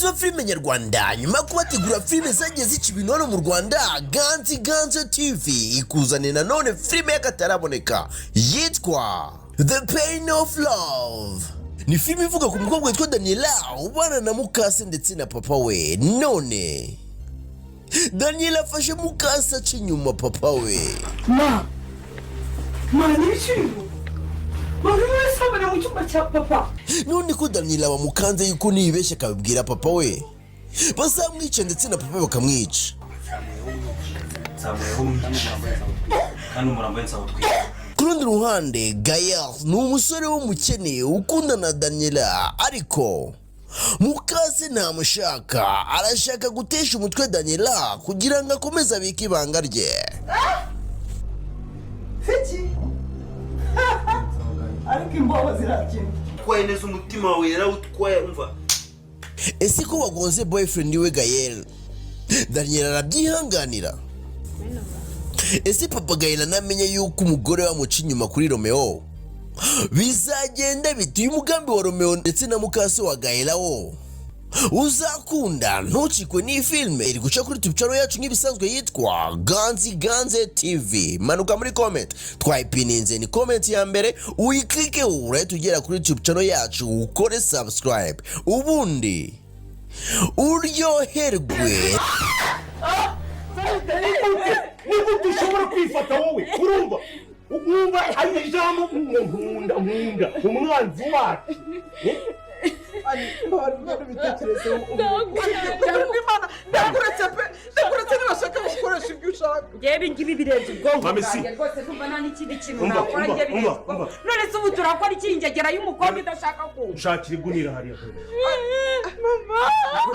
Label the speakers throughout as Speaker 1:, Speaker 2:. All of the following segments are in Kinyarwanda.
Speaker 1: Bakunzi ba filime nyarwanda, nyuma yo kubategura filime zagiye zica ibintu hano mu Rwanda, Ganzi Ganze TV ikuzaniye nanone filime y'akataraboneka yitwa The Pain of Love. Ni filime ivuga ku mukobwa witwa Daniela ubana na mukase ndetse na papa we. None Daniela afashe mukase aca inyuma papa we.
Speaker 2: Ma, ma, n'ibiciro buri wese abona mu cyumba cya papa.
Speaker 1: None ko Daniela bamukanze yuko nibeshya akabibwira papa we bazamwica, ndetse na papa bakamwica.
Speaker 3: Nzamuyeho umwica kandi umurambo we nzawutwika.
Speaker 1: Ku rundi ruhande, Gael ni umusore w'umukene ukundana na Daniela, ariko mukase ntamushaka. Arashaka gutesha umutwe Daniela kugira ngo akomeze abike ibanga rye.
Speaker 2: Fiki, ariko imbobo zirakina.
Speaker 3: Utwaye neza umutima wawe, yarawutwaye, umva.
Speaker 1: Ese ko bagonze boyfriend we Gael, Daniela arabyihanganira? Ese papa Gael anamenye yuko umugore we amuca inyuma kuri Romeo, bizagenda bite? Uyu mugambi wa Romeo ndetse na mukase wa Gael wo uzakunda? Ntucikwe n'iyi filime iri guca kuri YouTube channel yacu nk'ibisanzwe yitwa Ganzi Ganze TV. Manuka muri comment, twayipininze, ni comment ya mbere, uyikilikeho urahita ugera kuri YouTube channel yacu, ukore subscribe, ubundi uryoherwe.
Speaker 4: Nigute ushobora kwifata wowe? Urumva, wumva ari ijambo ngo nkunda, nkunda umwanzi wacu?
Speaker 2: Mbabarira, ibitekerezo Imana, ndakuretse pe, ndakuretse nibashaka gukoresha ibyo ushaka.
Speaker 5: Ngewe ibi ngibi birenze ubwonko
Speaker 4: Mami, si.
Speaker 5: bwanjye rwose. Ndumva nta n'ikindi kintu
Speaker 4: Umva,
Speaker 5: nakora.
Speaker 4: umva,
Speaker 5: Ngewe birenze
Speaker 4: umva,
Speaker 5: ubwonko.
Speaker 4: umva.
Speaker 5: None se ubu turakora iki? Ingegera y'umukobwa idashaka kumva.
Speaker 4: Shakira igunira hariya.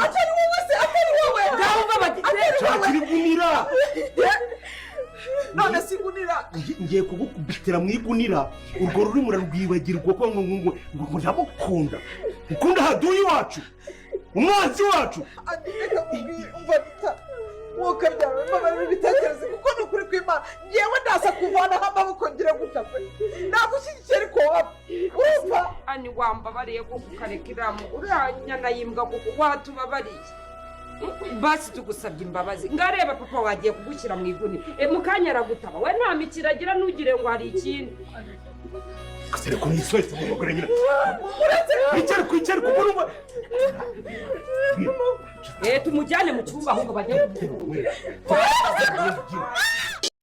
Speaker 2: Atari wowe se, atari wowe.
Speaker 5: Ngaho umva bati.
Speaker 4: Shakira igunira.
Speaker 2: None si igunira?
Speaker 4: Ngiye kugukubitira mu igunira, urwo rurimi urarwibagirwa ko ngo ndamukunda, ukunda haduyi wacu, umwanzi wacu.
Speaker 2: Andi, reka mubwire, umva bita mwuka byawe, mbabarira ibitekerezo, kuko ni ukuri kw'Imana ngewe ndaza kuvanaho amaboko ngira gutya pe, nagushyigikiye ariko wapi, urumva?
Speaker 5: Ani, wambabariye kuko ukareka uriya nyana yimbwa, kuko watubabariye. Basi tugusabye imbabazi. Ngareba papa wagiye kugushyira mu igunira. Mu kanya aragutaba we, nta mikino agira, ntugire ngo hari ikindi.
Speaker 4: Kasere ko niswese mu mugore nyina. Wicare, kwicare kuko urumva.
Speaker 5: Tumujyane mu cyumba ahubwo bajye.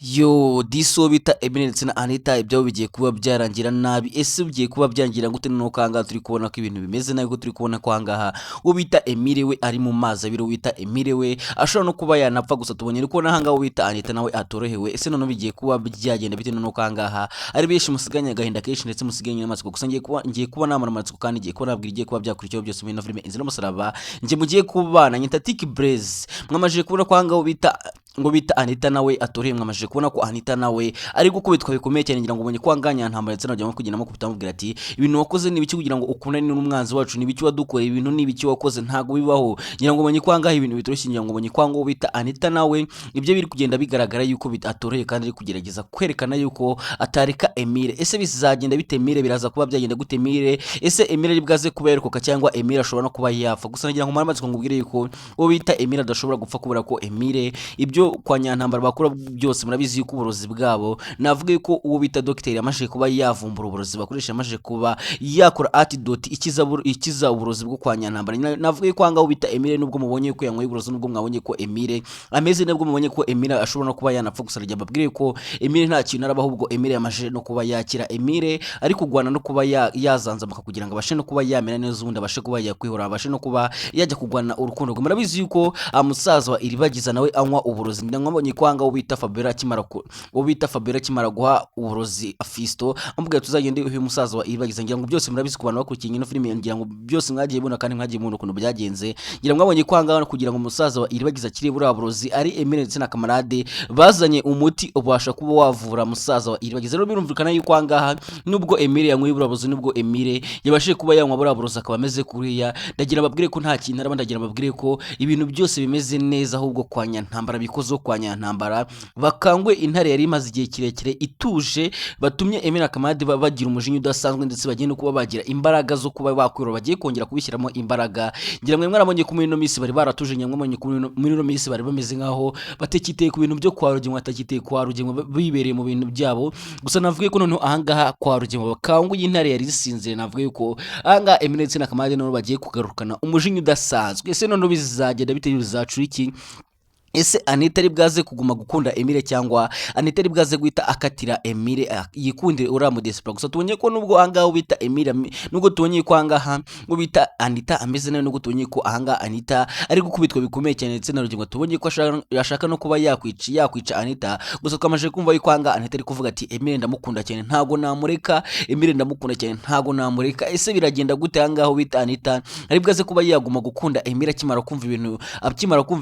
Speaker 6: Yo, diso bita Emile ndetse na Anita, ibyabo bigiye kuba byarangira nabi. Ese bigiye kuba byangira gute? Nuko ahangaha turi kubona ko ibintu bimeze nabi, ko turi kubona ko ahangaha uwo bita Emile we ari mu mazi abiri, uwo bita Emile we ashobora no kuba yanapfa. Gusa tubonye ari kubona ahangaha uwo bita Anita nawe atorohewe. Ese noneho bigiye kuba byagenda bite? Noneho ko ahangaha ari benshi musiganye agahinda kenshi ndetse musiganye n'amatsiko. Gusa ngiye kuba namara amatsiko kandi ngiye kuba nabwira igiye kuba byakurikiyeho byose muri ino filime Inzira y'Umusaraba. Njye mugiye kubana nyita Tiki Blaze. Mwamajije kubona ko ahangaha uwo bita ngo bita Anita nawe atorohewe. Mwamajije kubona ko Anita nawe ari gukubitwa bikomeye cyane. Ngira ngo ubonye ko anganya ntambara ndetse najya kugenda amukubita, amubwira ati: "Ibintu wakoze ni ibiki kugira ngo ukundane n'umwanzi wacu? Ni ibiki wadukoreye? Ibintu ni ibiki wakoze? Ntabwo bibaho." Ngira ngo ubonye ko ahangaha ibintu bitoroshye. Ngira ngo ubonye ko ahangaha bita Anita nawe ibyo biri kugenda bigaragara yuko atoroheye kandi ari kugerageza kwerekana yuko atareka Emile. Ese bizagenda bite Emile? Biraza kuba byagenda gute Emile? Ese Emile ari bwaze kuba yarokoka cyangwa Emile ashobora no kuba yapfa? Gusa nagira ngo mare amatsiko ngubwire yuko uwo bita Emile adashobora gupfa, kubera ko Emile ibyo kwa Nyantambara bakora byose murabizi yuko uburozi bwabo, navuga yuko uwo bita dogiteri yamashije kuba yavumbura uburozi bakoresha, yamashije kuba yakora antidote ikiza uburozi bwo kwa Nyantambara. Navuga yuko ahangaha uwo bita Emile, nubwo mubonye ko yanyweye uburozi, nubwo mwabonye ko Emile ameze, nubwo mubonye ko Emile ashobora no kuba yanapfa, gusa rya mbabwire ko Emile nta kintu araba, ahubwo Emile yamashije no kuba yakira. Emile ari kurwana no kuba yazanzamuka kugira ngo abashe no kuba yamera neza, ubundi abashe kuba yakwihora, abashe no kuba yajya kurwana urukundo rwe. Murabizi yuko musaza wa Iribagiza nawe anywa uburozi. Mwabonye ko ahangaha uwo bita Fabiola akimara guha uburozi Fisto, amubwira tuzagende uyu musaza wa Iribagiza. Ngira ngo byose murabizi ku bantu bakurikiye ino filime, ngira ngo byose mwagiye mubona kandi mwagiye mubona ukuntu byagenze. Ngira ngo mwabonye ko ahangaha kugira ngo umusaza wa Iribagiza akire buriya burozi, ari Emile ndetse na Kamarade bazanye umuti ubasha kuba wavura musaza wa Iribagiza. Rero birumvikana yuko ahangaha nubwo Emile yanyweye buriya burozi, nubwo Emile yabashije kuba yanywa buriya burozi akaba ameze kuriya, ndagira mbabwire ko nta kintu araba, ndagira mbabwire ko ibintu byose bimeze neza, ahubwo kwa Nyantambara bikozwe. abakozi bo kwa Nyantambara bakanguye intare yari imaze igihe kirekire ituje, batumye Emile na Kamarade bagira umujinya udasanzwe, ndetse bagiye no kuba bagira imbaraga zo kuba bakwirura, bagiye kongera kubishyiramo imbaraga. Ngira ngo mwarabonye ko muri ino minsi bari baratuje, nyamwe mwabonye ko muri ino minsi bari bameze nkaho batakiteye ku bintu byo kwa Rugema, batakiteye kwa Rugema, bibereye mu bintu byabo. Gusa navuga ko noneho ahangaha kwa Rugema bakanguye intare yari isinziriye. Navuga yuko ahangaha Emile ndetse na Kamarade noneho bagiye kugarukana umujinya udasanzwe. Ese noneho bizagenda bite? Bizacura iki? Ese Anita ari bwaze kuguma gukunda Emile, cyangwa Anita ari bwaze guhita akatira Emile, yikundire uriya mudesipora? Gusa tubonye ko nubwo ahangaha bita Emile nubwo tubonye ko ahangaha ngo bita Anita ameze nabi, nubwo tubonye ko ahangaha Anita ari gukubitwa bikomeye cyane ndetse na Rugingo, tubonye ko ashaka no kuba yakwica Anita. Gusa twamaze kumva yuko ahangaha Anita ari kuvuga ati: "Emile ndamukunda cyane, ntago namureka. Emile ndamukunda cyane, ntago namureka." Ese biragenda gute ahangaha bita Anita ari bwaze kuba yaguma gukunda Emile akimara kumva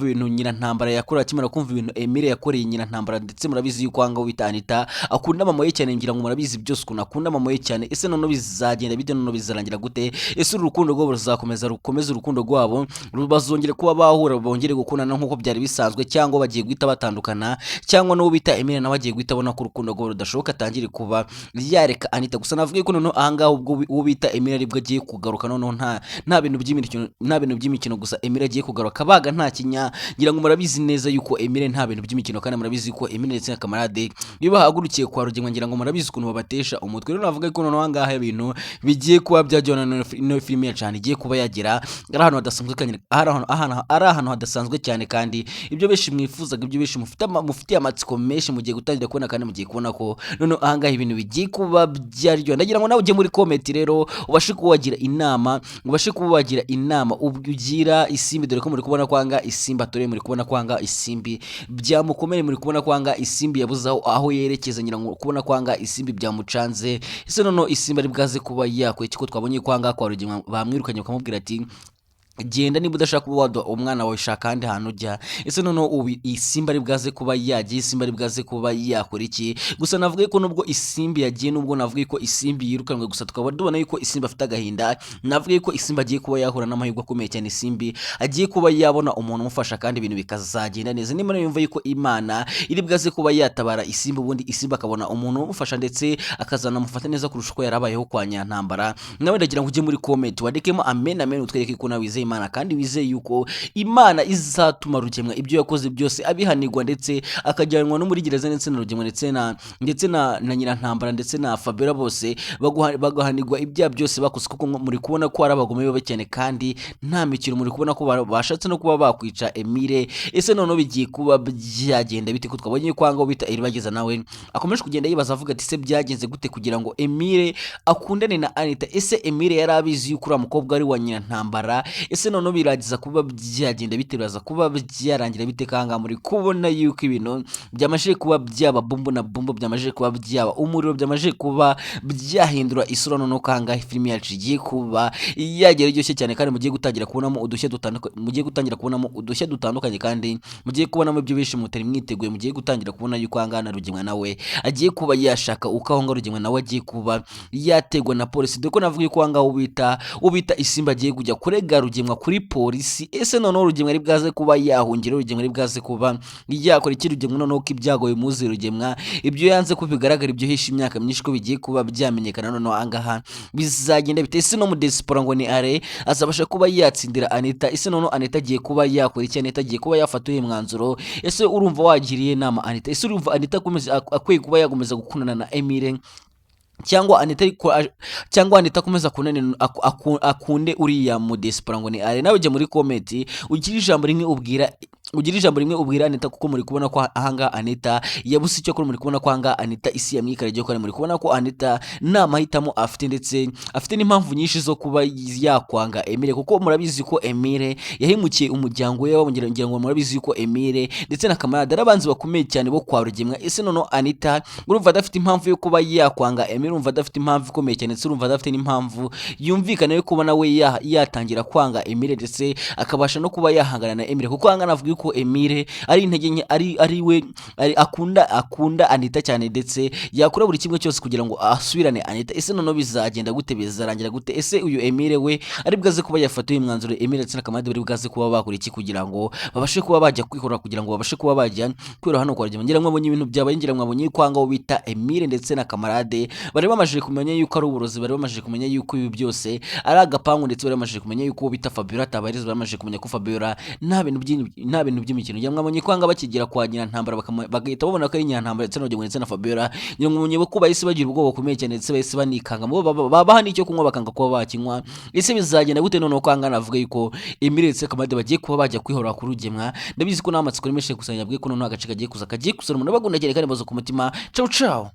Speaker 6: ibintu Nyirantambara yakorewe, akimara kumva ibintu Emile yakoreye Nyirantambara? Ndetse murabizi yuko ahangaha bita Anita akunda mama we cyane. Ngira ngo murabizi byose ukuntu akunda mama we cyane. Ese noneho bizagenda bite? Noneho bizarangira gute? Ese uru rukundo rwabo ruzakomeza, rukomeze urukundo rwabo, bazongere kuba bahura, bongere gukundana nk'uko byari bisanzwe, cyangwa bagiye guhita batandukana, cyangwa n'uwo bita Emile nawe agiye guhita abona ko urukundo rwabo rudashoboka, atangire kuba yareka Anita? Gusa navuga ko noneho ahangaha ubwo uwo bita Emile aribwo agiye kugaruka, noneho nta bintu by'imikino, nta bintu by'imikino. Gusa Emile agiye kugaruka baga nta kinya. Ngira ngo murabizi neza yuko Emile nta bintu by'imikino, kandi murabizi ko Emile ndetse na Kamarade iyo bahagurukiye kwa Rugema, ngira ngo murabizi ukuntu babatesha umutwe. Rero navuga ko noneho ahangaha ibintu bigiye kuba byajyana, ino filime ya cyane igiye kuba yagera ari ahantu hadasanzwe kandi ari ahantu hadasanzwe cyane, kandi ibyo benshi mwifuzaga, ibyo benshi mufitiye amatsiko menshi, mugiye gutangira kubona, kandi mugiye kubona ko noneho ahangaha ibintu bigiye kuba byaryoha. Ndagira ngo nawe ujye muri comment rero, ubashe kuba wagira inama ugira Isimbi, dore ko muri kubona kwanga Isimbi atoreye, muri kubona kwanga Isimbi byamukomere, muri kubona kwanga Isimbi yabuze aho yerekeza. Ngira ngo kubona kwanga Isimbi byamucanze. Ese noneho Isimbi ari bwaze kuba yakora iki, ko twabonye kwanga kwa Rugema bamwirukanye, bakamubwira ati: "Genda, niba udashaka kuba waduha umwana wawe, shaka ahandi hantu ujya"? Ese noneho ubu Isimbi ari bwaze kuba yagiye, Isimbi ari bwaze kuba yakora iki? Gusa navuga ko nubwo Isimbi yagiye, nubwo navuga ko Isimbi yirukanwe, gusa tukaba tubona yuko Isimbi afite agahinda. Navuga ko Isimbi agiye kuba yahura n'amahirwe akomeye cyane, Isimbi agiye kuba yabona umuntu umufasha kandi ibintu bikazagenda neza. Niba yumva yuko Imana iri bwaze kuba yatabara Isimbi, ubundi Isimbi akabona umuntu umufasha ndetse akazanamufata neza kurusha uko yarabayeho kwa Nyantambara, nawe ndagira ngo ujye muri comment wandikemo amen, amen, utwereke ko nawe wizeye Imana kandi wizeye yuko Imana izatuma Rukemwa ibyo yakoze byose abihanirwa, ndetse akajyanwa no muri gereza, ndetse na Rukemwa ndetse na Nyirantambara ndetse na Fabiola, bose bagahanirwa ibyaha byose bakoze, kuko muri kubona ko ari abagome babi cyane kandi nta mikino. Muri kubona ko bashatse no kuba bakwica Emile. Ese noneho bigiye kuba byagenda bite, ko twabonye ko ahangaho bita Iribageza nawe akomeje kugenda yibaza avuga ati: "Se byagenze gute kugira ngo Emile akundane na Anita? Ese Emile yari abizi yuko uriya mukobwa ari wa Nyirantambara? Ese noneho biragiza kuba byagenda bite? Biraza kuba byarangira bite?" Kanga muri kubona yuko ibintu byamajije kuba byaba bumbu na bumbu, byamajije kuba byaba umuriro, byamajije kuba byahindura isura. Noneho kanga filime yacu igiye kuba yagera iryoshye cyane, kandi mugiye gutangira kubonamo udushya dutandukanye, mugiye gutangira kubonamo udushya dutandukanye, kandi mugiye kubonamo ibyo benshi mutari mwiteguye. Mugiye gutangira kubona yuko ahangaha na Rugemwa nawe agiye kuba yashaka uko aho ngaho Rugemwa nawe agiye kuba yategwa na polisi, dore ko navuga ko ahangaha ubita Isimba agiye kujya kurega Rugemwa kuri polisi. Ese noneho Rugemwa ari bwaze kuba yahungira? Rugemwa ari bwaze kuba yakora iki? Rugemwa noneho ko ibyago bimuzi, Rugemwa ibyo yanze ko bigaragara, ibyo hishe imyaka myinshi, ko bigiye kuba byamenyekana, noneho ahangaha bizagenda bite? Ese no mu desipora ngo ni are azabasha kuba yatsindira Anita? Ese noneho Anita agiye kuba yakora iki? Anita agiye kuba yafata uyu mwanzuro? Ese urumva wagiriye inama Anita? Ese urumva Anita akwiye kuba yakomeza gukundana na Emile, cyangwa Anita ariko cyangwa Anita akomeza akundane akunde uriya mudesipora ngo ni are? Nawe ujya muri comment ugire ijambo rimwe ubwira Anita, kuko muri kubona ko ahangaha Anita yabuze icyo akora. Muri kubona ko ahangaha Anita isi yamwikaragiye, kandi muri kubona ko Anita nta mahitamo afite, ndetse afite n'impamvu nyinshi zo kuba yakwanga Emile, kuko murabizi ko Emile yahemukiye umuryango we. Ngira ngo murabizi ko Emile ndetse na Kamarade ari abanzi bakomeye cyane bo kwa Rugemwa. Ese noneho Anita urumva adafite impamvu yo kuba yakwanga Emile? Urumva adafite impamvu ikomeye cyane, ndetse urumva adafite n'impamvu yumvikana yo kuba nawe yatangira kwanga Emile, ndetse akabasha no kuba yahangana na Emile? Kuko ahangana avuga yuko Emile ari intege nke, ari we ari akunda Anita cyane, ndetse yakora buri kimwe cyose kugira ngo asubirane Anita. Ese noneho bizagenda gute? Bizarangira gute? Ese uyu Emile we ari bwaze kuba yafata uyu mwanzuro? Emile ndetse na Kamadi bari bwaze kuba bakora iki kugira ngo babashe kuba bajya kwihora, kugira ngo babashe kuba bajya kwihora hano kwa Rugema? Ngira mwabonye ibintu byabaye, ngira mwabonye yuko ahangaha bita Emile ndetse na Kamarade bari bamajije kumenya yuko ari uburozi, bari bamajije kumenya yuko ibi byose ari agapangu, ndetse bari bamajije kumenya yuko uwo bita Fabiola atabarezi, bari bamajije kumenya ko Fabiola nta bintu by'imikino. Ngira mwabonye ko ahangaha bakigera kwa Nyirantambara bagahita babona ko ari Nyirantambara ndetse na Rugema ndetse na Fabiola. Ngira mwabonye ko bahise bagira ubwoba bukomeye cyane, ndetse bahise banikanga, babaha n'icyo kunywa bakanga kuba bakinywa. Ese bizagenda gute noneho ko ahangaha navuga yuko Emile ndetse Kamarade bagiye kuba bajya kwihora kuri Rugemwa? Ndabizi ko n'amatsiko ari menshi, gusa nyabwiye ko noneho agace kagiye kuza umuntu bagunda cyane kandi baza ku mutima. Ciao ciao.